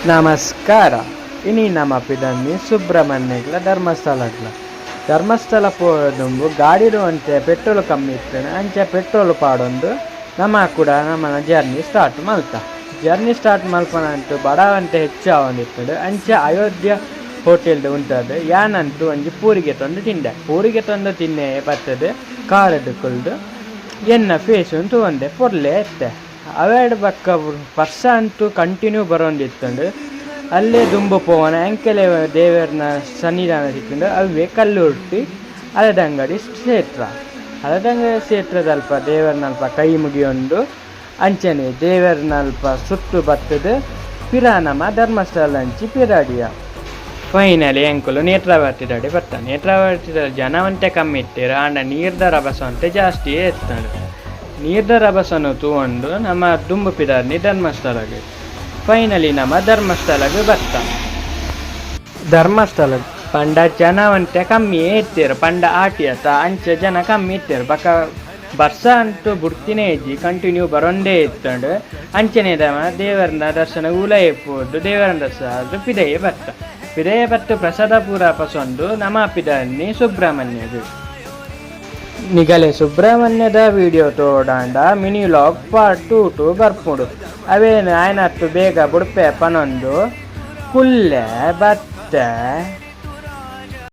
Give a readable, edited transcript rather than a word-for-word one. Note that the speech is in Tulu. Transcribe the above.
ನಮಸ್ಕಾರ. ಇನಿ ನಮ ಪಿದನ್ನಿ ಸುಬ್ರಹ್ಮಣ್ಯಗ್ಲ ಧರ್ಮಸ್ಥಳಗ್ಲ. ಧರ್ಮಸ್ಥಳ ಪೋದುಂಬು ಗಾಡಿಡ್ ಒಂತೆ ಪೆಟ್ರೋಲ್ ಕಮ್ಮಿ ಇತ್ತುಂಡು, ಅಂಚ ಪೆಟ್ರೋಲ್ ಪಾಡೊಂದು ನಮ ಕೂಡ ನಮನ ಜರ್ನಿ ಸ್ಟಾರ್ಟ್ ಮಲ್ತ. ಜರ್ನಿ ಸ್ಟಾರ್ಟ್ ಮಲ್ಪನಂತೂ ಬಡವಂತೆ ಹೆಚ್ಚು ಆವೊಂದಿತ್ತುಂಡು. ಅಂಚ ಅಯೋಧ್ಯ ಹೋಟೆಲ್ಡ್ ಉಂತದು ಯಾನಂತೂ ಒಂಜಿ ಪೂರಿಗೆ ತಂದು ತಿಂದೆ. ಪೂರಿಗೆ ತಂದು ತಿನ್ನೆ ಬತ್ತದು ಕಾರಡ್ ಕುಲ್ದು ಎನ್ನ ಫೇಸ್ ತೂವೊಂದೆ ಪೊರ್ಲೆ ಇತ್ತೆ. ಅವೆಡ್ ಬೊಕ್ಕ ಬರ್ಸ ಅಂತೂ ಕಂಟಿನ್ಯೂ ಬರೊಂದಿತ್ತುಂಡು. ಅಲ್ಲೇ ದುಂಬು ಪೋವನ ಎಂಕೆಲೆ ದೇವೆರ್ನ ಸನ್ನಿಧಾನ ತಿಕ್ಕುಂಡು. ಅವ್ವೆ ಕಲ್ಲುರ್ಟಿ ಅಳದಂಗಡಿ ಕ್ಷೇತ್ರ. ಅಳದಂಗಡಿ ಕ್ಷೇತ್ರದಲ್ಪ ದೇವೆರ್ನಲ್ಪ ಕೈ ಮುಗಿಯೊಂದು ಅಂಚನೆ ದೇವೆರ್ನಲ್ಪ ಸುತ್ತು ಬತ್ತುದು ಪಿರ ನಮ ಧರ್ಮಸ್ಥಳ ಅಂಚಿ ಪಿರಾಡಿಯ. ಫೈನಲಿ ಎಂಕುಲು ನೇತ್ರಾವತಿದಡೆ ಬತ್ತ. ನೇತ್ರಾವತಿದ ಜನ ಒಂತೆ ಕಮ್ಮಿ ಇತ್ತೆರ್, ಆಂಡ ನೀರ್ದ ರಭಸ ಒಂತೆ ಜಾಸ್ತಿ ಇತ್ತುಂಡು. ನೀರ್ದ ರಭಸನು ತೂವೊಂದು ನಮ ದುಂಬು ಪಿದಾರ್ನಿ ಧರ್ಮಸ್ಥಳಗ್. ಫೈನಲಿ ನಮ ಧರ್ಮಸ್ಥಳಗ್ ಬತ್ತ. ಧರ್ಮಸ್ಥಳ ಪಂಡ ಜನ ಒಂತೆ ಕಮ್ಮಿಯೇ ಇತ್ತೆರ್. ಪಂಡ ಆಟಿ ಅತ್ತ, ಅಂಚ ಜನ ಕಮ್ಮಿ ಇತ್ತೆರ್. ಬೊಕ ಬರ್ಸ ಅಂತೂ ಬುಡ್ತಿನೇ ಇಜ್ಜಿ, ಕಂಟಿನ್ಯೂ ಬರೊಂದೇ ಇತ್ತುಂಡು. ಅಂಚನೆ ದೇವರ್ನ ದರ್ಶನ ಉಲಯಿ ಪೋದು ದೇವರನ ದರ್ಶನ ಆದ್ ಪಿದಯಿ ಬತ್ತ. ಪಿದಯಿ ಬತ್ತು ಪ್ರಸಾದ ಪೂರ ಪಸೊಂದು ನಮ ಪಿದರ್ನಿ ಸುಬ್ರಹ್ಮಣ್ಯಗ್. ನಿಗಲೆ ಸುಬ್ರಹ್ಮಣ್ಯದ ವಿಡಿಯೋ ತೋಡಾಂಡ ಮಿನಿ ವ್ಲಾಗ್ ಪಾರ್ಟ್ 2 ಟು ಬರ್ಪುಂಡು. ಅವೇನು ಆಯ್ನತ್ತು ಬೇಗ ಬುಡ್ಪೆ ಪನೊಂದು ಕುಲ್ಲೆ ಬತ್ತೆ.